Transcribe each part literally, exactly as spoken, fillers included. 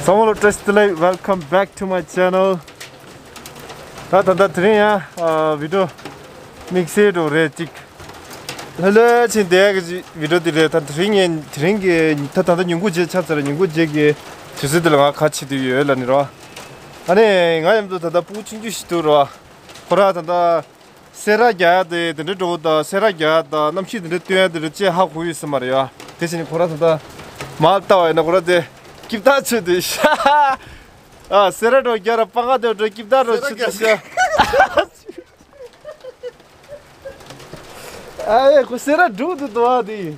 ཚང་མ་ལ་བཀྲ་ཤིས་བདེ་ལེགས། Welcome back to my channel. ད་ད་ལྟ་དེ་རིང་ཡང་ཨ་བི་ཌིའོ་དམིགས་བསལ་འགྲོ་རེད་ཅིག་ལྷོད་ལྷོད་ཕྱིན་བསྡད་ཀྱི་བི་ཌིའོ་འདི་རེད། ད་དེ་རིང་ངས་དེ་རིང་གི་ད་ད་ལྟ་ཉིན་གུང་རྗེས་ཆགས་ཚར། ཉིན་གུང་རྗེས་ཀྱི་དུས་ཚོད་འདི་ལ་ང་ག་བྱེད་དུས་ཡོད་ལབ་ནི་རོ། ཨ་ནི་ང་མཉམ་དུ་ད་ལྟ་སྤུ་གུ་ཆུང་ཆུང་ཞིག་འདུག་རོ། ཁོ་རང་ད་ལྟ་སེ་ར་རྒྱག་ཡ་དེ་དེ་འདྲ་འགྲོ་གི་ད། སེ་ར་རྒྱག་ཡ་ད་གནམ་གཤིས་དེ་འདྲ་སྟོན་ཡ་དེ་འདྲ་ཅེས་ཧ་གོ་ཡོད་ས་མ་རེད་ཡ། དེ་བཞིན་ཁོ་རང་ད་ལྟ་མར་ལྟ་བ་ཡིན་ན་ཁོ་རང་དེ་སྐྱིབས་ཐག་ཆོད་དེ་ཤ། ཨ་སེ་ར་འགྲོ་རྒྱ་ར་པང་ཁ་དེ་འགྲོ་སྐྱིབས་ཐག་འགྲོ་ཆོད་དེ་ཤ། ཨ་ཡེ་ཁོ་སེ་ར་འགྲོ་དུ་དོ་ཨ་དེ།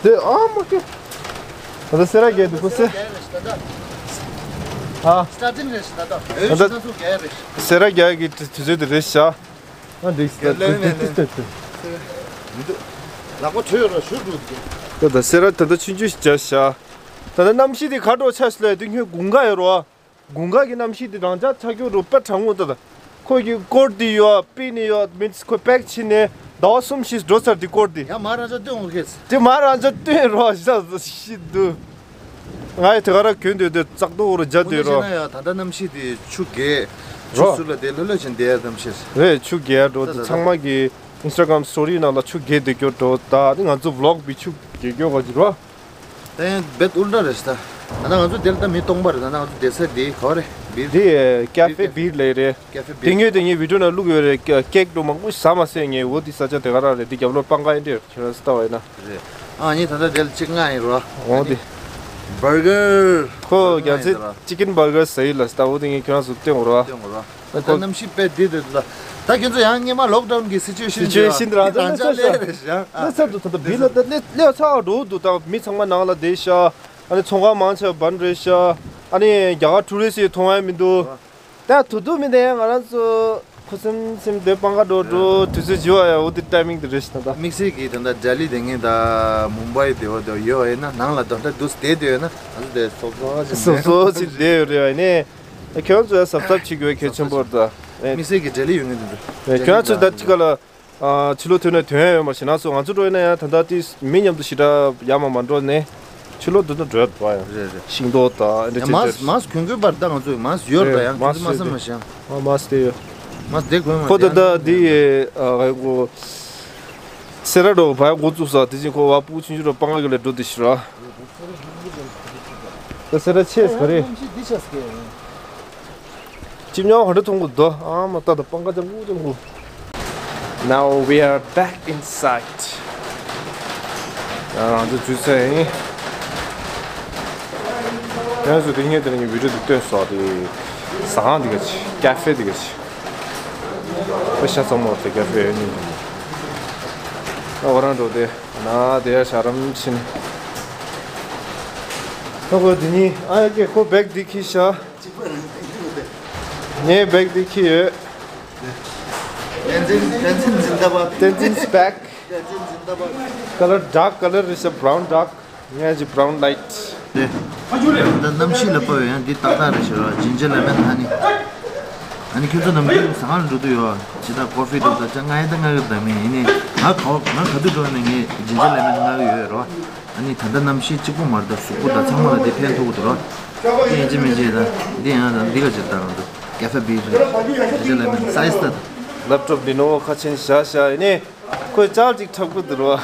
དེ་ཨ་མ་ཁེ། ད་ལྟ་སེ་ར་རྒྱག་འདུག་ཁོ་སེ། ཨ། སྟ་ཏིང་རེད་ཤི་ད་ད། ད་ལྟ་སེ་ར་རྒྱག་གི་དུས་ཚོད་དེ་རེད་ཤག་ཨ་འདི་སྟ་ཏིང་སྟ་ཏིང་སྟ་ཏིང་། ལག་པ་ཁྲོས་ར་ཞུ་འགྲོ་གི། ད་ལྟ་སེ་ར་ད་ལྟ་ཆུང་ཆུང་ཞིག་རྒྱག་ཤག་ད་ལྟ་གནམ་གཤིས་དེ་ག་འགྲོ་ཆགས་ཤི་ལ་དུས་ཁྱོད་དགུན་ཁ་ཡོད་རོ། དགུན་ཁ་གི་གནམ་གཤིས་དེ་རང་འཇགས་ཆགས་ཀྱི་རེད་པ། གྲང་མོ་ད་ད། ཁོ་གི་ཀོཊ་དེ་ཡོད་པི་ནི་ཡོད་མིན་ཁོ་པེག་བྱས་ནས་ཟླ་བ་གསུམ་བཞི་འགྲོ་ཚར་དེ་ཀོཊ་དེ། ཡང་མ་རང་འཇགས་སྟོན་འོ་ཁེས། དེ་མ་རང་འཇགས་སྟོན་རོགས་ཤ་ཤི་འདུག་ང་ཡི་དེ་ག་ར་གྱོན་འདོད་དེ་ཙག་ཏོ་འོ་ར་རྒྱ་འོ་དེ་ན་རོ། ཡ་ད་ལྟ་གནམ་གཤིས་དེ་ཆུ་རྒྱས། ཆུ་རོ། ཟུར་ལ་དེ་ལྷོད་ལྷོད་བྱས་བསྡད་ཡ་གནམ་གཤིས་རེད། ཆུ་རྒྱས་འགྲོ་དེ་ད་ད་ཚང་མ་གི་ཨིན་སི་ཊ་གྷ་རམ་སི་ཊོ་རི་ནང་ལ་ཆུ་རྒྱས་བསྡད་ཀྱོ་འགྲོ། ད་དེ་ང་ཚོ་བི་ལོག་བི་ཆུ་རྒྱས་ཀྱོ་ག་ཅི་རོ། དེ་བེད་ཨུལ་ཏྲ་རེད་ཤི་ད། ད་ལྟ་ང་ཚོ་དེ་ལ་ད་མི་སྟོང་པ་རེད། ད་ལྟ་ང་ཚོ་བསྡད་ས་དེ་ག་བ་རེད། བིར། འདི་ཀ་ཧྥེ་བིར་ལས་རེད། ཀ་ཧྥེ་བིར། དེ་ངོས་དེ་ངའི་བི་ཌིའོ་ནང་བླུགས་ཡོད་རེད། ཀེག་འགྲོ་མང་པོ་ཟ་མ་ཟེར། ངས་འོ་དེ་ས་ཆ་དེ་ག་རང་རེད། འདི་རྒྱབ་ལོགས་སྤང་ཁ་ཡིན་འདྲ་ཁྱོད་རང་ཚོ་ལྟ་བ་ཡིན་ན། རེད། ཨ་ནི་ད་ལྟ་དེ་ལ་གཅིག་ལྔ་ཡིན་རོ། འོ་དེ། བར་གར། ཁོ་རྒྱ་ཚད་ཅི་ཀིན་བར་གར་ཟ་ཡི་ལ་ཟེར་ད། འོ་དེ་ངས་ཁྱོད་རང་ཚོ་སྟོན་དགོས་རོ། སྟོན་དགོས་རོ། ད་ལྟ་གནམ་གཤིས་དཔེ་བདེ་འདུག་ལ། ད་ཁྱོད་ཚོ་ཡང་སྔས་མ་ལོག་ཌའུན་གྱི་སི་ཅུ་ཨེ་ཤན་སི་ཅུ་ཨེ་ཤན་དེ་རང་ཅག་ལས་རེད་ཤག་ཨ། ལས་ཚར་འདུག་ད་ལྟ་བི་ལ་ད་ལས་ལས་ཚར་འགྲོ་འདུག་ད་མི་ཚང་མ་ནང་ལ་བསྡད་ཤག་ཨ་ནི་ཚོང་ཁང་མང་ཆེ་བ་བན་རེད་ཤག་ཨ་ནི་རྒྱ་གར་ཊུ་རི་སི་ཡི་མཐོང་ཡ་མི་འདུག་ད་དུ་དུ་མི་འདུག་ཡ། ང་རང་ཚོ་ཁུ་སིམ་སིམ་སྡོད་སྤང་ཁ་འགྲོ་འགྲོ་དུས་ཚོད་བྱི་བ་ཡ། འོ་དེ་ཊའི་མིང་དེ་རེད་ཤག་ད་ལྟ། དམིགས་བསལ་གྱིས་ད་ལྟ་ལྡི་ལི་དེ་ངས་ད་མུམ་བྷའི་དེ་བ་དེ་ཡོད་ཡིན་ན་ནང་ལ་ད་ལྟ་འདུག་བསྡད་དུས་ཡོད་ན་ང་ཚོ་དེ་སོབ་སོབ་ཅིག་སོབ་སོབ་ཅིག་བསྡད་ཡོད་རེད་བ་ནས། ཁྱོད་ཚོ་ཡང་གཟབ་གཟབ་བྱེད་དགོས་གལ་ཆེན་པོ་རེད་ད། དམིགས་བསལ་གྱི་འབྲེལ་ལི་ཡོད་ངེས་དེ་འདུག་ཨེ་ཁྱོད་ཚོ་ད་ཅི་ག་ལ་ཨ་ཕྱི་ལོགས་ཐོན་ནས་དོན་ཡང་ཡོད་མ་ཤེས་ན་སོ། ང་ཚོ་འགྲོ་ཡིན་ན་ཡང་ད་ལྟ་དེ་མི་མཉམ་དུ་ཞེ་དྲག་ཡར་མར་མ་འགྲོ་ནས་ཕྱི་ལོགས་འདི་ན་འགྲོ་ཡ་ད་ཡང་རེད་རེད། ཤིང་ཏོག་དང་ཨེ་འདྲ་ཡང་ཅི་མཱས་ཅི་མཱས་གོན་དགོས་པར་ད་ང་ཚོས་མཱས་ཡོད་རེད་ད། ཡང་ཁྱོད་ཚོ་མ་བསམ་མ་ཤེས། ཨ་མཱས་དེ་ཡོད། མཱས་དེ་གོན་མ་ཁོ་ད་ད་འདི་ཨ་ག་གོ་སེ་ར་འགྲོ་བ་འགོ་བཙུགས་ས་དེ་བཞིན་ཁོ་བ་སྤུ་གུ་ཆུང་ཆུང་འགྲོ་སྤང་ཁ་གི་ལ་འགྲོ་དེ་ཤི་ར། ད་སེ་ར་ཆེས་ག་རེད། ཅི་མྱོང་ག་འདྲ་མཐོང་གི་འདུག་ཨ་མ་ཏ་ད་སྤང་ཁ་ཅང་གུ་ཅང་གུ། Now we are back inside. ང་ཚོ་འཛུལ་ཚར་ཡིན། ཡང་སུ་དེ་ངས་དེ་རིང་བི་ཌིའོ་དེ་སྟོན་སོགས་དེ། ཟ་ཁང་དེ་ག་ཆེ། ཀ་ཧྥེ་དེ་ག་ཆེ། ཨ་ཤ་ཚང་མ་དེ་ཀ་ཧྥེ་ཡོད་ནི། ཨ་ཁོ་རང་འགྲོ་དེ་ན་དེ་ཡ་ཤ་རམ་ཕྱིན། ཨ་ཁོ་དེ་ནི་ཨ་ཡ་ཀེ་ཁོ་བེག་དེ་ཁྱེར་ཤག་ངས་བེག་འདི་འཁྱེར་ཡོད། བསྟན་འཛིན། བསྟན་འཛིན་ཛིན་དཱ་བཱད། བསྟན་འཛིན་སི་པེག། བསྟན་འཛིན་ཛིན་དཱ་བཱད། ཀ་ལར་ཌརྐ་ཀ་ལར་རེད་ཤག་བྷ་རའུན་ཌརྐ། ངས་ཀྱི་བྷ་རའུན་ལའིཊ། དེ། ད་གནམ་གཤིས་ལ་དཔག་པའི་ཡང་འདི་ཏག་ཏག་རེད་ཤག་ཇིན་ཇར་ལེ་མོན་ཧ་ནི། ཨ་ནི་ཁྱོད་ཚོ་ནམ་རྒྱུན་ཟ་ཁང་ལ་འགྲོ་དུས་ཡོད། ཇི་ལྟར་ཀོ་ཧྥི་འདུག་ད་ཅང་ང་ཡང་ད་ང་གི་ད་མིན་ཡིན་ནི། ང་ག་ང་ག་དུས་འགྲོ་ནས་ངས་ཇིན་ཇར་ལེ་མོན་ང་གི་ཡོད་རོ། ཨ་ནི་ད་ལྟ་གནམ་གཤིས་གཅིག་པོ་མ་རེད་ད། གཟུགས་པོ་དང་ཚང་མ་ལ་འདི་ཕན་ཐོགས་ཀྱི་འདུག་རོ། འདི་ཡིན་གཅིག་མིན་གཅིག་ད་འདི་ཡང་ད་འདི་ག་ཅིག་ད་རང་འདུག་ཀ་ཧྥེ་བི་རེད། ཇི་ལ་མིན་སའི་ཛི་ད། ལེབ་ཊོབ་ལི་ནོ་བོ་ཁ་ཆེན་བཞག་བཞག་ཡིན་ནི། ཁོས་ཅར་ཅིག་འཁྲབ་ཀྱི་འདུག་རོ།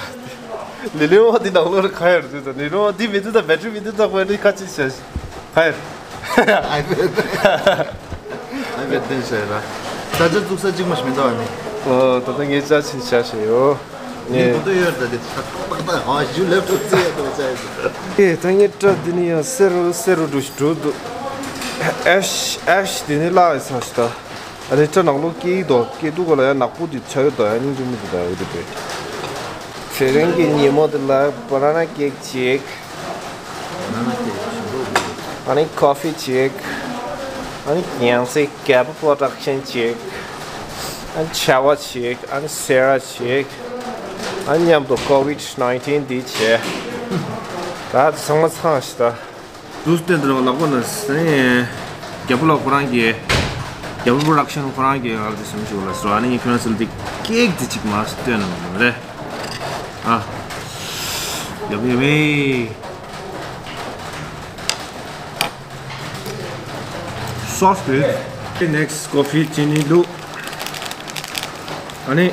ལི་ནོ་བོ་འདི་ནང་ལོགས་ལ་ག་ཡོད་རེད་ད། ལི་ནོ་བོ་འདི་མི་འདུག་ད། བེ་ཊི་རི་མི་འདུག་ད། ཁོས་འདི་ཁ་ཆེན་བཞག་ག་ཡོད། ཨའི་པེ་ཌི། ཨའི་པེ་ཌི་བསྟན་བྱས་ལ། ད་ཅ་བཙུགས་ས་གཅིག་མ་ཞིག་མི་འདུག་ཨ་ནི། ཨོ། ད་ལྟ་ངས་ཅ་ཆིན་བྱ་བྱས་ཡོད། ངས་ངས་གོ་ཏོ་ཡོད་ད་དེ་ཏག་ཏག་ཏག་ཨ་ཞུ་ལེབ་ཊོབ་རྩེ་ཡ་ཏོ་བྱ་ཡ་ཏོ། ཨེ་ད་ངས་སྐྲ་འདི་ནི་ཡང་སེར་རུ་སེར་རུ་འགྲོ་ཞིག་འགྲོ་འདུག་ཨེཤ་ཨེཤ་འདི་ནི་བརླག་ཡ་ཚ་ཞིག་ད། ཨ་ནི་སྐྲ་ནག་ལོག་སྐྱེ་ཡི་དོ། སྐྱེ་དུས་ག་ལ་ཡང་ནག་པོ་འདི་ཆ་ཡོད་དོ། ཡང་སྙིང་རྗེ་མི་འདུག་ད་ཡོད་དེ་པས། དེ་རིང་གི་ཉིན་མོ་འདི་ལ་བ་ན་ན་ཀེག་ཅིག་ཨ་ནི་ཀོ་ཧྥི་ཅིག་ཨ་ནི་རྒྱལ་སྲས་རྒྱལ་པོ་པོ་རོ་ཌག་ཤན་ཅིག་ཨ་ནི་ཆ་བ་ཅིག་ཨ་ནི་སེ་ར་ཅིག་ཨ་ནི་མཉམ་དུ་ཀོ་ཝིཌ་ནའིན་ཊིན་འདི་བྱས། ད་ཚང་མ་ཚང་ཞིག་ད། འདུག་སྟེ་འདིར་ལག་པ་ན་སེ། རྒྱལ་པོ་ལགས་ཁོ་རང་གིས། རྒྱལ་པོ་པོ་རོ་ཌག་ཤན་ཁོ་རང་གིས་ང་ལ་འདི་བཟོ་ཞིག་ལ་ཟེར་བ་ནི་ཁྱོད་རང་ཚོ་འདི་ཀེག་འདི་གཅིག་མ་སྟོན་ན་མ་རེད། ཨ། ཡབ་ཡབ་ཨེ། Sauce དེ། Next coffee ཅི་ནི་འདུག་ཨ་ནི།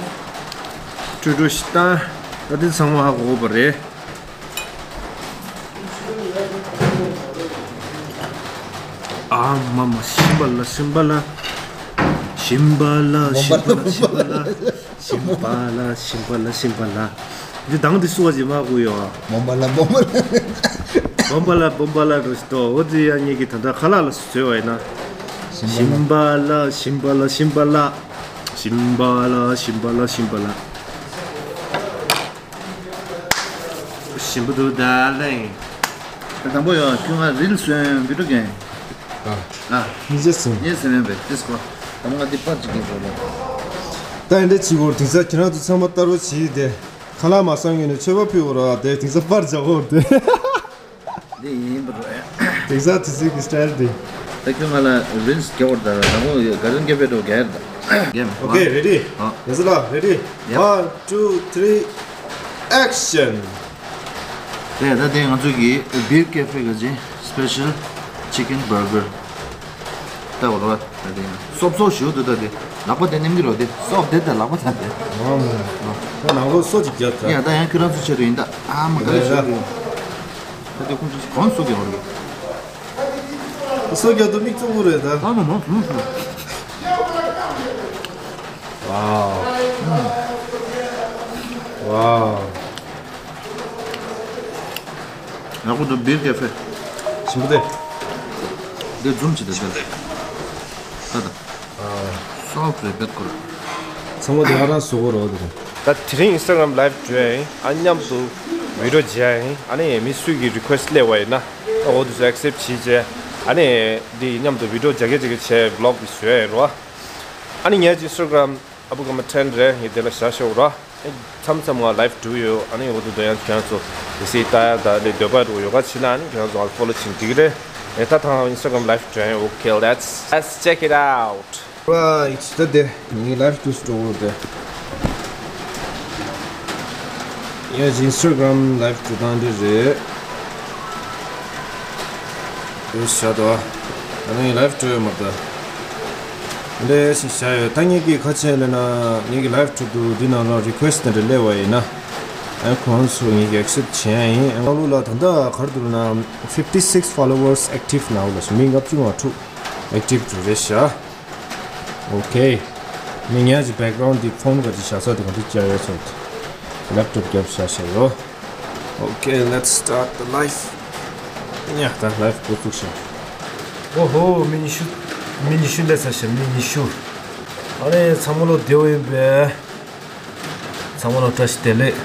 ཀྲུ་ཀྲུ་ཤི་ཏང་། ད་དེ་ཚང་མ་ཧ་གོ་བ་རེད། ཨ་མ་མ། ཤིམ་པ་ལ་ཤིམ་པ་ལ། ཤིམ་པ་ལ་ཤིམ་པ་ལ་ཤིམ་པ་ལ། ཤིམ་པ་ལ་ཤིམ་པ་ལ་ཤིམ་པ་ལ། འདི་དང་འདི་སུ་བ་ཇི་མ་གུ་ཡོ། བོམ་པ་ལ་བོམ་པ་ལ། བོམ་པ་ལ་བོམ་པ་ལ་འགྲོ་ཞིག་ཏོ། འོ་ཙི་ཡ་ཉིད་ཀྱི་ད་ལྟ་ཁ་ལག་ལ་སུ་བཟོས་བ་ཡིན་ན། ཤིམ་པ་ལ་ཤིམ་པ་ལ་ཤིམ་པ་ལ། ཤིམ་པ་ལ་ཤིམ་པ་ལ་ཤིམ་པ་ལ། ཞིམ་པོ་འདུག་ད་ལེ། དང་པོ་ཡོ་ཁྱོད་ང་རིལ་སོན་བི་ཌིའོ་གན། ཨ། ཨ། མི་ཚེ་སོན། ངས་སེམས་མེད་པས་ཏིས་གོ། དང་པོ་ང་འདི་པར་ཅིག་གིན་གོ་ལེ། ད་ཡིན་འདྲ་ཅིག་གོ་དེང་སང་ཁྱེད་རང་ཚོ་ཚང་མ་ལྟ་རོགས་བྱེད་དེ། ཁ་ལག་མ་ཟ་མཁན་ནས་མཆོད་པ་ཕུལ་གོ་ར་དེ་དེང་སང་པར་རྒྱག་གོ་དེ། འདི་ཡིན་པ་རེད། དེང་སང་དེ་ཚོའི་གི་སི་ཊལ་འདི། ད་ཁྱོད་ང་ལ་རིལ་སི་རྒྱག་བར་ད་རང་ངོ་ག་རེ་རྒྱབ་པའི་འགྲོ་རྒྱག་ཡར་ད། རྒྱབ། ཨོ་ཁེ། རེ་ཌི། ཨ། ཡ་ཟི་ལ། རེ་ཌི། ཡ། One, two, three, action. དེ་ད་དེ་ང་ཚོ་གི་བིར་ཀེ་ཧྥེ་གི་སི་པེ་ཤལ་ཅི་ཀན་བར་གར། ད་འོ་ར་ད་དེ་ཡང་སོབ་སོབ་ཞུ་འདུག་ད་དེ་ལག་པ་དེ་ནེམ་གི་རོ་དེ་སོབ་དེ་ད་ལག་པ་ད་དེ། ཨོ་མོ། ད་ནང་ལོགས་སོ་ཅིག་རྒྱབ་ད། ཡ་ད་ཡང་ཁྱོད་རང་ཚོ་ཆེད་དུ་ཡིན་ད། ཨ་མ་ག་རེ་ཞུ་གི་ཡོད། ད་དེ་ཁོང་ཚོ་གང་སོ་རྒྱག་རོ། སོ་རྒྱག་ཏུ་མིག་བཙུམ་གི་རེད་ད། ཨ་མ་མ་ཟུམ་ཟུམ། ཝའོ། ཝའོ། ཡག་པོ་འདུག་བིར་ཀེ་ཧྥེ། ཞིམ་པོ་དེ། འདི་འཛུམ་བྱེད་དེ་ཟེར། ད་ད། སོབ་རེད་བེད་ཁོ་ར། ཚང་མ་དེ་ཨ་རང་བཟོ་གོ་རོགས་འདུག་ད་དེ་རིང་ཨིན་སི་ཊ་གྷ་རམ་ལའིབ་འགྲོ་ཡ་ཡིན། ཨ་མཉམ་དུ་བི་ཌིའོ་བརྒྱབ་ཡ་ཡིན། ཨ་ནི་མི་སུས་ཀྱི་རི་ཁུ་ཨེ་སི་ཊི་སླེབས་པ་ཡིན་ན་ཨ་འོ་དེ་ཚོ་ཨེག་སེབ་བྱེད་བྱས། ཨ་ནི་འདི་མཉམ་དུ་བི་ཌིའོ་རྒྱག་གི་རྒྱག་གི་བྱས་བི་ལོག་འདི་བཟོ་ཡ་ཡིན་རོ། ཨ་ནི་ངའི་ཨིན་སི་ཊ་གྷ་རམ་ཨ་བུ་ཀ་མ་ཊེན་རེད། ངས་དེ་ལ་བཞག་ཤོག་ར། མཚམས་མཚམས་ང་ལའིབ་འགྲོ་ཡོད། ཨ་ནི་འོ་དེ་དོན་ཡང་ཁྱེད་རང་ཚོ་དེ་སྲིད་ལྟ་ཡ་ད་ལས་འདོད་པ་འགྲོ་ཡོད་ག་ཕྱིན་ན་ཨ་ནི་ཁྱེད་རང་ཚོ་ང་ལ་ཕོ་ལོ་བྱེད་འགྲིག་གི་རེད། ཨེ་ད་ཐང་ཨིན་སི་ཊ་གྷ་རམ་ལའིབ་འགྲོ་ཡ་ཡིན། Okay, let's let's check it out. Right, ད་དེ་ངའི་ལའིབ་ཏུ་སྤྲོ་བོ་དེ། ཡ་ཇི་ཨིན་སི་ཊ་གྷ་རམ་ལའིབ་ཏུ་བཏང་འདི་རེད། དེ་བྱ་དོ། ད་ནི་ངའི་ལའིབ་སྤྲོ་ཡོད་མ་ད། འདི་ཞིག་བྱ་ཡོད། ད་ངེད་ཀྱི་ཁ་ཆེ་ལས་ན་ངེད་ཀྱི་ལའིབ་ཁྲོད་དུ་འདི་ནང་ལ་རི་ཁུ་ཨེ་སི་ཊི་དེ་འདྲ་སླེབས་པ་ཡིན་ན། ཨ་ཁོང་ཚོ་ངེད་ཀྱི་ཨེག་སེབ་བྱེད་ཡ་ཡིན། ཨ་ང་ལུ་ལ་ད་ལྟ་ག་རེ་འདུག་ན་fifty six followers active ནང་ལ་མི་ལྔ་བཅུ་ང་དྲུག་ཨེག་ཊིབ་འདུག་རེད་ཤག་ཨོ་ཁེ། མི་ཉག་གི་བེག་གྷ་རའུན་ཌི་འདི་ཕོན་ག་ཅི་བཞག་ས་དེ་ག་འདི་བཅར་ཡོད་ཚོད། ལེབ་ཊོབ་རྒྱབ་བཞག་བཞག་ཡོད། Okay, let's start the live. ཉག་ད་ལའིབ་འགོ་བཙུགས་ཤིང་། ཨོ་ཧོ། མི་ཉི་ཤུ། མི་ཉི་ཤུ་སླེབས་ཚར་ཤག་མི་ཉི་ཤུ། ཨ་རེ་ཚང་མ་ལོ་བདེ་བོ་ཡིན་པས། ཚང་མ་ལ་བཀྲ་ཤིས་བདེ་ལེགས།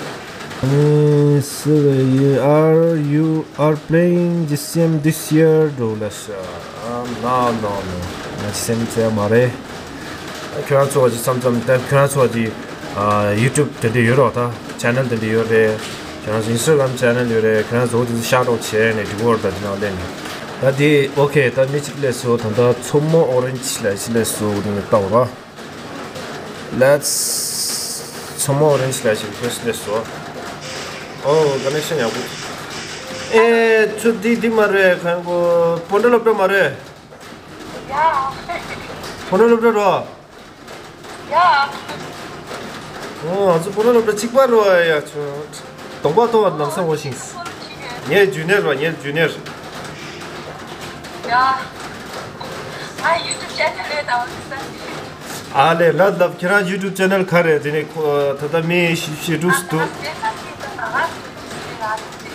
ཨ་ནི་སི་ཝེ་ཡི། Are you are playing G C M this year? འགྲོ་ལ་ཤ། No, no, no. ང་ཅི་སེམས་ཚེ་མ་རེད། ཁྱོད་རང་ཚོ་བ་ཅི་བསམ་བསམ་ད་ཁྱོད་རང་ཚོ་བ་ཅི་ཡུ་ཊུབ་དེ་འདྲ་ཡོད་རོགས། ད་ཆེ་ནལ་དེ་འདྲ་ཡོད་རེད། ཁྱོད་རང་ཚོ་ཨིན་སི་ཊ་གྷ་རམ་ཆེ་ནལ་ཡོད་རེད། ཁྱོད་རང་ཚོ་འོ་དེ་ཚོ་ཤར་རོགས་བྱས་ནས་འགྲིག་གོ་རེད། ད་དེ་ནང་སླེབས་ནས་ད་དེ་ཨོ་ཁེ། ད་མི་གཅིག་སླེབས་སོང་། ད་ད་མཚོ་མོ་ཨོ་རེན་ཇི་ལ་ཅི་སླེབས་སོང་། འོ་དེ་ནས་ལྟ་བ་ར། Let's མཚོ་མོ་ཨོ་རེན་ཇི་ལ་ཞིག་རི་ཁུ་ཨེ་སི་ཊི་སླེབས་སོང་། ཨོ་ཀ་ནེག་ཤན་ཡག་པོ། ཨེ་ཁྱོད་འདི་འདི་མ་རེད། གང་གོ་བོན་ཌ་སློབ་གྲྭ་མ་རེད། ཡ། བོན་ཌ་སློབ་གྲྭ་རོ། ཡ། ཨོ་ང་ཚོ་བོན་ཌ་སློབ་གྲྭ་གཅིག་པ་རོ། ཡ་ཁྱོད་གདོང་པ་མཐོང་བ་ལམ་སང་ངོ་ཤེས། ངའི་ཇུ་ནི་ཡར་རོ། ངའི་ཇུ་ནི་ཡར། ཡ། ང་ཡུ་ཊུབ་ཆེ་ནལ་རེད་ད། འོ་དེ་ས་ཨ་ལས་ལབ་ལབ། ཁྱེད་རང་ཡུ་ཊུབ་ཆེ་ནལ་ག་རེ་རེད། དེ་ནས་ཁོ་ད་ལྟ་མི་ཞེ་དྲུག་འདུག་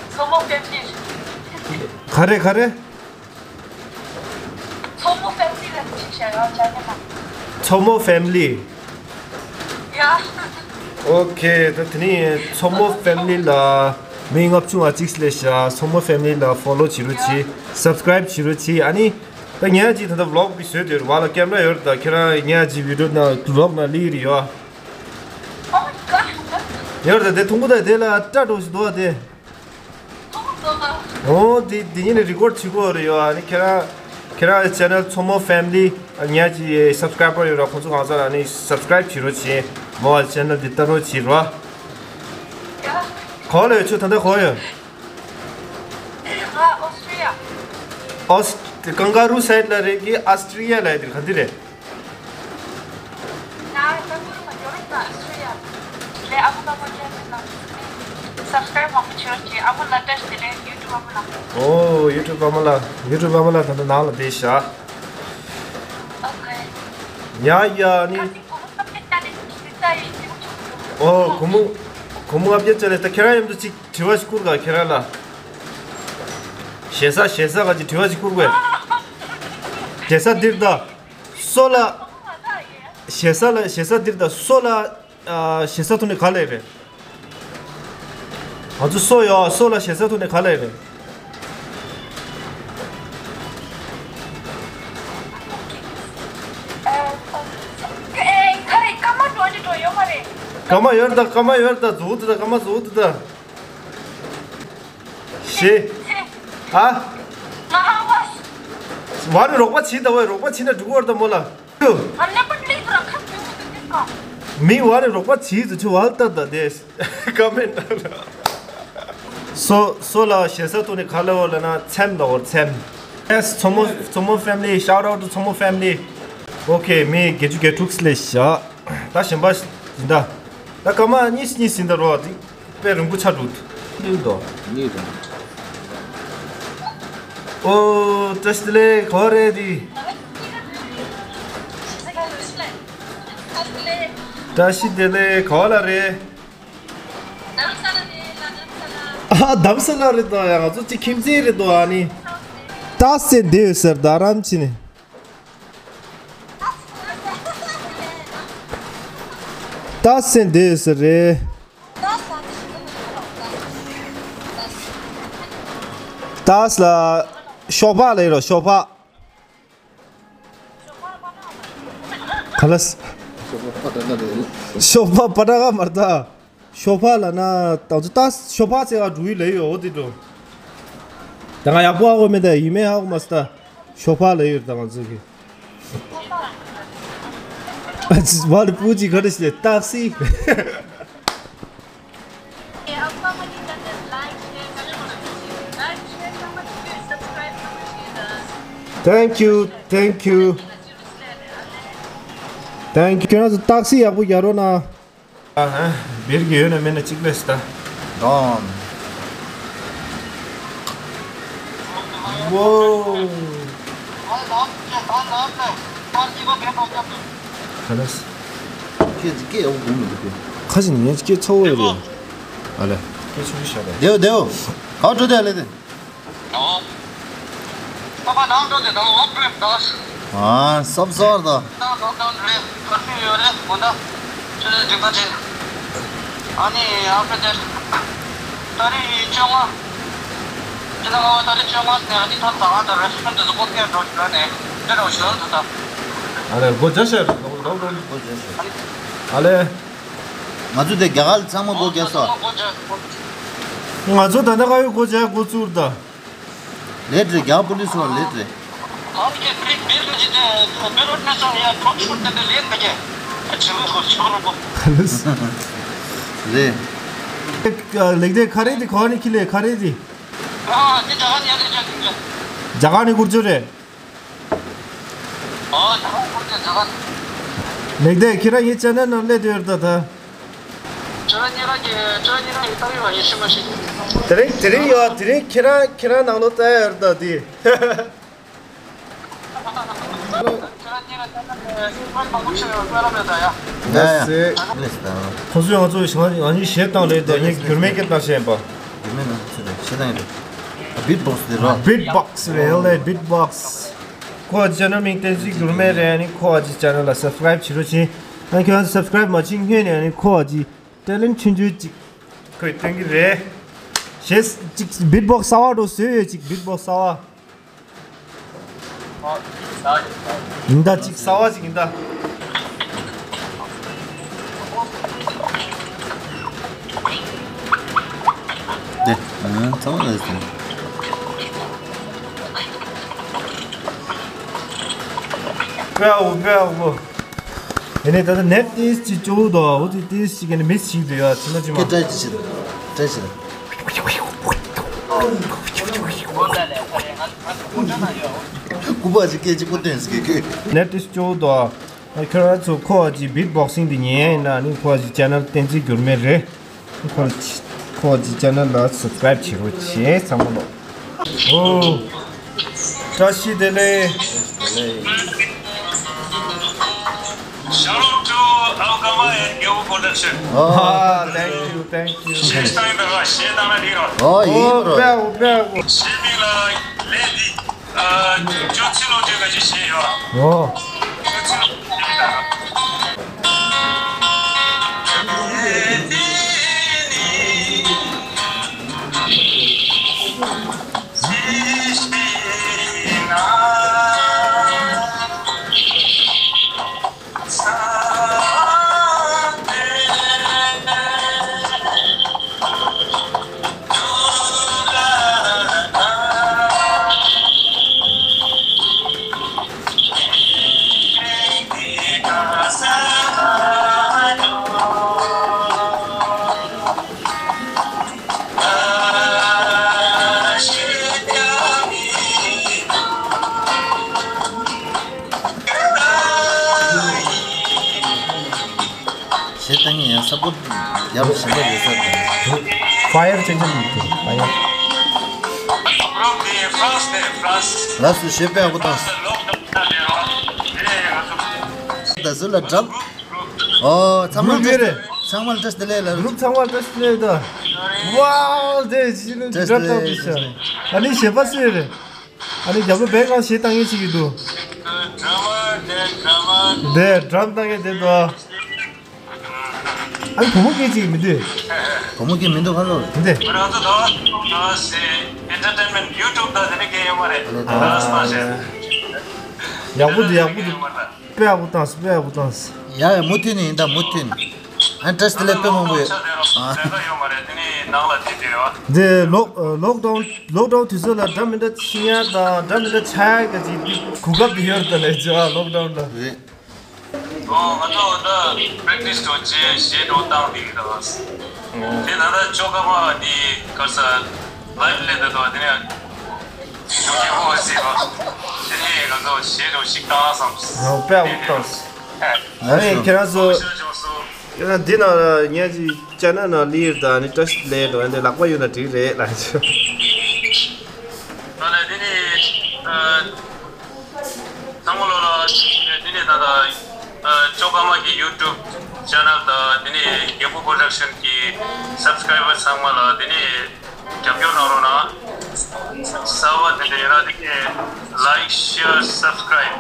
མཚོ་མོ་ཕེ་མི་ལི། ག་རེ་ག་རེ། མཚོ་མོ་ཕེ་མི་ལི་ལ་ཅིག་བྱ་ཡོད་ཆ་ནས་ལ། མཚོ་མོ་ཕེ་མི་ལི། ཡ། ཨོ་ཁེ། ད་དེ་ནས་མཚོ་མོ་ཕེ་མི་ལི་ལ་མི་ལྔ་བཅུ་ང་གཅིག་སླེབས་ཤག་མཚོ་མོ་ཕེ་མི་ལི་ལ་ཕོ་ལོ་བྱེད་རོགས་གྱིས། སབ་སི་ཀ་རའིབ་བྱེད་རོགས་གྱིས། ཨ་ནི། ད་ངས་ཅིག་ད་ལྟ་བི་ལོག་གི་བཟོས་དེ་རུ་བ་ལ་ཀེམ་ར་ཡོད་རེད། ད་ཁྱེད་རང་ངས་ཅིག་བི་ཌིའོ་ནང་བི་ལོག་ནང་སླེབས་རེད་ཡོད། ཡོད་རེད། དེ་ཐུང་པོ་ད་དེ་ལ་སྐྲ་འགྲོ་ཞིག་འདུག་བ་དེ། ཨོ་དེ་དེ་ཉིན་ནས་རི་ཀོཌ་བྱེད་དགོས་རེད་ཡོད། ཨ་ནི་ཁྱེད་རང་ཁྱེད་རང་ཆེ་ནལ་མཚོ་མོ་ཕེ་མི་ལི་ངས་ཅིག་སབ་སི་ཀ་རའིབ་པར་ཡོད་ར། ཁོང་ཚོ་གང་ཟག་ཨ་ནི་སབ་སི་ཀ་རའིབ་བྱེད་རོགས་བྱེད། མོ་བ་ཆེ་ནལ་དེ་ལྟ་རོགས་བྱེད་རོགས། ག་ལ་ཡོད་ཁྱོད་ད་ལྟ་ག་ཡོད། ཨོ། དེ་ཀང་ཀ་རུ་སའིཌ་ལ་རེད་གི་ཨོ་སི་ཀྲི་ཡ་ལ་ཡ་དེ་ག་འདི་རེད། ཨོ་ཡུ་ཊུབ་ཨ་མ་ལགས། ཡུ་ཊུབ་ཨ་མ་ལགས་ད་ལྟ་ནང་ལ་བསྡད་ཤག་ཨོ་གོ་མོ། གོ་མོ་ཨ་བརྒྱ་ཅལ་ལེ་ད་ཁྱེད་རང་མཉམ་དུ་ཅིག་དྲི་བ་ཞིག་བསྐུར་ག་ཁྱེད་རང་ལ། ཞེ་ས་ཞེ་ས་ག་ཅིག་དྲི་བ་ཞིག་བསྐུར་དགོས། ཞེ་ས་འདིར་ད། སོ་ལ། ཞེ་ས་ལ་ཞེ་ས་འདིར་ད་སོ་ལ། ཨ། ཞེ་ས་ཐོག་ནས་ག་ལས་རེད། ང་ཚོ་སོ་ཡོད་སོ་ལ་ཞེ་ས་ཐོག་ནས་ག་ལས་རེད། སྐར་མ་ཡོད་ད་སྐར་མ་ཡོད་ད་རྫོགས་འདུག་ད་སྐར་མ་རྫོགས་འདུག་ད། ཞེ། ཨ། ཝ་ནི་རོགས་པ་བྱིས་ད་ཝ་རོགས་པ་བྱིས་ན་འགྲིག་གི་ཡོད་ད་མོ་ལ། མི་ཝ་ནི་རོགས་པ་བྱིས་ད་ཆུ་ཝ་ལ་ལྟ་ད་དེ། ཀ་མེན་ན། སོ་སོ་ལ་ཞེ་ས་ཐོག་ནས་ག་ལ་ཝ་ལ་ན་ཚེམ་ད་ཝ་ཚེམ། Yes ཚོ་མོ་ཚོ་མོ་ཕེ་མི་ལི། Shout out to ཚོ་མོ་ཕེ་མི་ལི། ཨོ་ཁེ་མི་བརྒྱད་ཅུ་གྱ་དྲུག་ལས་བཞག་ད་གཞན་པ་ཡིན་ད། ད་སྐར་མ་གཉིས་གཉིས་ཡིན་ད་རོ་དེ། དཔེ་རིང་པོ་ཆགས་འདུག་ལུས་དོ། ལུས་དོ། ཨོ། བཀྲ་ཤིས་བདེ་ལེགས། ག་བ་རེད་དེ། བཀྲ་ཤིས་བདེ་ལེགས། ག་བ་ལ་རེད། ཨ། རྡ་ས་ལ་རེད་དོ། ཡ། ང་ཚོ་གཅིག་ཁྱིམ་མཚེས་རེད་དོ། ཨ་ནི། ཏཱ་སེ་འདི་ཡོད་ཟེར་ད་རམ་ཆི་ནི། ཏཱ་སེ་འདི་ཟེར་རེད། ཏཱ་ལ་ཤོ་ཕག་ལ་ཡོད་རོ་ཤོ་ཕག་ག་ལ་སི། ཤོ་ཕག་པ་ཏྲ་ག་མར་ད། ཤོ་ཕག་ལ་ན་ད་ཚོ་ད་ཤོ་ཕག་ཚེ་ག་འགྲོ་ཡི་ལ་ཡོད་འོ་དེ་འགྲོ། ད་ང་ཡག་པོ་ཧ་གོ་མེད་ད་ཡིན་མེད་ཧ་གོ་མ་སི་ད། ཤོ་ཕག་ལ་ཡོད་ད་ང་ཚོ་གི། ཨ་ཙི་བ་ལི་པུ་ཅི་ག་རེ་ཞིག་ཏག་སི། Thank you, thank you, thank you. ཁྱོད་རང་ཚོ་ཏག་སི་ཡག་པོ་རྒྱག་རོགས་གནང་། ཨ་ཧ། སྦིར་གྱི་ཡོད་ན་མེད་ན་གཅིག་ལས་ད། ཌོན། ཝོ། ཁ་ལས། སྐད་སྐད་ཡག་པོ་གོ་མི་འདུག་གི། ཁ་ཅིག་ངས་སྐད་ཚ་བོ་ཡོད་རེད། ཨ་ལས། སྐད་ཆུང་ཆུང་བཞག་རེད། དེའོ་དེའོ། ག་པར་འགྲོ་དེ་ལས་དེ། ཨ། སོབ་སོར་དོ། ཨ་ནི་ཨ་ཕ་དེར། ཏ་རིག་བཅོ་ལྔ། ཕྱི་ཟླ་ལྔ་པའི་ཏ་རིག་བཅོ་ལྔ་ནས་ཨ་ནི་ད་ད་ད་རེ་སི་ཊོ་རན་ཊི་དེ་ཚོ་སྒོ་ཕྱེ་འགྲོ་ཞིག་ལ་ནས་དེ་འདྲ་བ་ཞིག་ལ་འདུག་ད། ཨ་ལས་སྒོ་རྒྱག་ཤག་རེད། སྒོ་སྒོ་སྒོ་སྒོ་རྒྱག་ཤག་ཨ་ལས། ང་ཚོ་དེ་རྒྱ་གར་ཚང་མ་སྒོ་རྒྱག་སོང་། ང་ཚོ་ད་ལྟ་ག་ཡོད་སྒོ་རྒྱག་སྒོ་བཙུགས་ད། ལེ་ཏྲེ་རྒྱ་པོ་ལི་སི་བ་ལེ་ཏྲེ། རེད། ལེགས་དེ་ཁ་རེ་དེ་ག་ནས་ཁྱི་ལས་ཁ་རེ་དེ། རྒྱ་གར་ནས་སྒུར་རྒྱུ་རེད། ལེགས་དེ་ཁྱེད་རང་ངའི་ཅེ་ནལ་ནང་སླེབས་དུས་ཡོད་ད་ད། ཁྱེད་རང་ཉེ་རང་གི་ཁྱེད་རང་ཉེ་རང་གི་ལྟ་བའི་བ་ཡིན་ཤི་མ་ཤི། དེ་རིང་དེ་རིང་ཡོད་དེ་རིང་ཁྱེད་རང་ཁྱེད་རང་ནང་ལོ་ཙཱ་ཡོད་ད་དེ། ཁོ་ཚོས་ང་ཚོ་ང་གཉིས་གཞས་བཏང་ལེ་དོ་ངས་འགྱུར་མེད་སྐད་བཏང་ཤེས་པ། འགྱུར་མེད་ན་ཚོད་རེད་གཞས་བཏང་ཡོད་རེད། བིཊ་བོག་སི་རེད་རོ། བིཊ་བོག་སི་རེད་ལེ་བིཊ་བོག་སི། ཁོ་ཅེ་ནལ་མིང་བསྟན་འཛིན་འགྱུར་མེད་རེད། ཨ་ནི་ཁོ་ཨ་ཅི་ཅེ་ནལ་ལ་སབ་སི་ཀ་རབ་བྱེད་རོགས་བྱེད། ཨ་ནི་ཁྱོད་རང་ཚོ་སབ་སི་ཀ་རབ་མ་བྱེད་སྔོན་ནས་ཨ་ནི་ཁོ་ཨ་ཅི་ཊེ་ལེན་ཊི་ཆུང་ཆུང་ཅིག་ཁོས་སྟོན་གི་རེད། གཞས་ཅིག་བིཊ་བོག་སི་གསར་པ་འགྲོ་བཟོས་ཡོད་ཅིག་བིཊ་བོག་སི་གསར་པ། ཡིན་ད་ཅིག་གསར་པ་ཅིག་ཡིན་ད། དེ་ཚང་མ་ལ་ཟིན། པའོ་པའོ། ཡིན་ནའི་ད་ལྟ་ནེཊ་ཏོག་ཙམ་ཅིག་སྐྱོ་བོ་འདུག་འོ་དེ་ཏོག་ཙམ་ཅིག་གི་ནི་མིས་བྱེད་ཀྱི་འདུག་ཡ་ཚང་མ་ཅི་མ། སྐད་བཀྲ་ཅིག་བྱེད་དང་། བཀྲ་ཅིག་བྱེད་དང་། ཁུ་བ་ཅིག་སྐད་ཅིག་པོ་སྟོན་ཟིག་གི་ཁོས། ནེ་ཏིས་ཅོ་དོ། ཁྱོད་རང་ཚོ་ཁོ་ཅིག་བིཊ་བོག་སིང་དེ་ཉན་ཡིན་ན་ནི་ཁོ་ཅིག་ཅེ་ནལ་བསྟན་འཛིན་འགྱུར་མེད་རེད། ཁོ་ཁོ་ཅིག་ཅེ་ནལ་ལ་སབ་སི་ཀ་རའིབ་བྱེད་རོགས་བྱེད་ཚང་མ་ལོ། ཨོ། བཀྲ་ཤིས་བདེ་ལེགས། Shalom to Algama and Gewu Production. Oh, thank you, thank you. Share time the rush, share time the rush. Oh, ཡིན་པ་རོ། པའོ་པའོ། Share me like lady. ཅོ་ཚི་ལོ་དེ་ག་ཅི་ཤེས་ཡོད། ཨོ། ཅོ་ཚི་ལོ་དེ་ག་གཞས་བཏང་ཡང་ས་པོར་ཡག་པོ་ཞེ་པོ་རེད་ས་དང་། ཕ་ཡར་ཅན་ཅན་འདུག་ཕ་ཡར། ལགས་སོ་གཞས་དཔེ་ཡག་པོ་བཏང་། ད་ཟུར་ལ་འགྲམ། ཨོ་ཚང་མ་ལ་བཀྲ་ཤིས་ཚང་མ་ལ་བཀྲ་ཤིས་བདེ་ལེགས་ལ། གུ་རུབ་ཚང་མ་ལ་བཀྲ་ཤིས་བདེ་ལེགས་ད། ཝའོ་དེ་ཅི་ནི་བཀྲ་ཤིས་བདེ་ལེགས་ལ། ཨ་ནི་གཞས་པ་སུ་རེད། ཨ་ནི་རྒྱབ་ལོ་བེག་ལ་གཞས་བཏང་མཁན་ཞིག་གི་འདུག་དེ་ཌྲམ་བཏང་མཁན་དེ་འདུག་ཨ་ནི་བུ་མོ་སྐད་ཅིག་མི་འདུག་བུ་མོ་སྐད་མི་འདུག་ཧ་ལོ། མི་འདུག་ང་ཚོ་ད་ཨ་སི་ཨེན་ཊར་ཊེན་མེན་ཊི་ཡུ་ཊུབ་དང་དེ་ནི་སྐད་ཡོད་མ་རེད། ཨ་ལས་ད་ཨ་ལས་ད་ཨ་ལས་ད། ཡག་པོ་འདུག་ཡག་པོ་འདུག་དཔེ་ཡག་པོ་བཏང་སོང་དཔེ་ཡག་པོ་བཏང་སོང་། ཡ་ཡ་མུ་མཐུད་ནས་ཡིན་ད་མུ་མཐུད་ནས། ཨ་བཀྲ་ཤིས་བདེ་ལེགས་དཔེ་མང་པོ་ཡོད། ཨ་འདི་ལོག་ལོག་ཌའུན་ལོག་ཌའུན་དུས་ཚོད་ལ་འདྲ་མི་འདྲ་ཤི་ཡ་དང་འདྲ་མི་འདྲ་ཆགས་ཡ་གི་ཅིག་འདི་གོ་སྐབས་འདི་ཡོད་རེད་ད་ལས་ཅི་ཨ་ལོག་ཌའུན་ལ། རེད། ཨོ་ང་ཚོ་ད་པྲེག་ཊིས་འགྲོ་རྗེས་གཞས་འགྲོ་བཏང་བསྡད་ཀྱི་འདུག་དེ་ད་ལྟ་ཅོ་ཀ་མ་འདི་ག་ས་ལའིབ་ལས་ད་དོ་དེ་ནས་ཞུ་རྒྱུ་ཧོ་ཟེར་བ་དེ་ནས་ང་ཚོ་གཞས་འགྲོ་ཞིག་བཏང་བསམ། ང་དཔེ་ཡག་པོ་བཏང་སོང་། ཨ་ནི་ཁྱེད་རང་ཚོ་ཁྱེད་རང་འདི་ནང་ལ་ངས་ཅིག་ཅ་ནལ་ནང་ལི་ཡིར་དང་ཨ་ནི་བཀྲ་ཤིས་བདེ་ལེགས་འགྲོ་ཨ་ནི་ལག་པ་ཡོད་ན་འགྲིག་རེད་ལབ་ཅིག་ད་ལས་དེ་ནས་ཚང་མ་ལོ་ལ་དེ་ནས་ད་ལྟ་ཅོ་ཀ་མ་གི་ཡུ་ཊུབ་ཅེ་ནལ་དང་དེ་ནས་རྒྱལ་པོ་པོ་རོ་ཌག་ཤན་གི་སབ་སི་ཀ་རའི་བར་ཚང་མ་ལ་དེ་ནས་རྒྱབ་སྐྱོར་གནང་རོགས་གནང་། གསར་པ་དེ་འདྲ་ཡོད་ན་དེ་གས་ལའིཀ་ཤེར་སབ་སི་ཀ་རའིབ་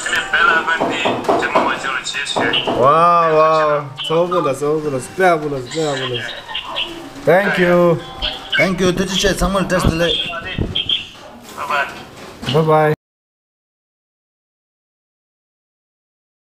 དེ་ནས་བེལ་ཨའི་ཀོན་དེ་རྗེས་མ་མ་བྱོས་རོགས་བྱེད་ཞུ། ཝའོ་ཝའོ། ཚོགས་པ་ལ་ཚོགས་པ་ལ་དཔེ་ཡག་པོ་ལ་དཔེ་ཡག་པོ་ལ། Thank you. Thank you. ཐུགས་རྗེ་ཆེ། ཚང་མ་ལ་བཀྲ་ཤིས་བདེ་ལེགས། Bye bye. Bye bye.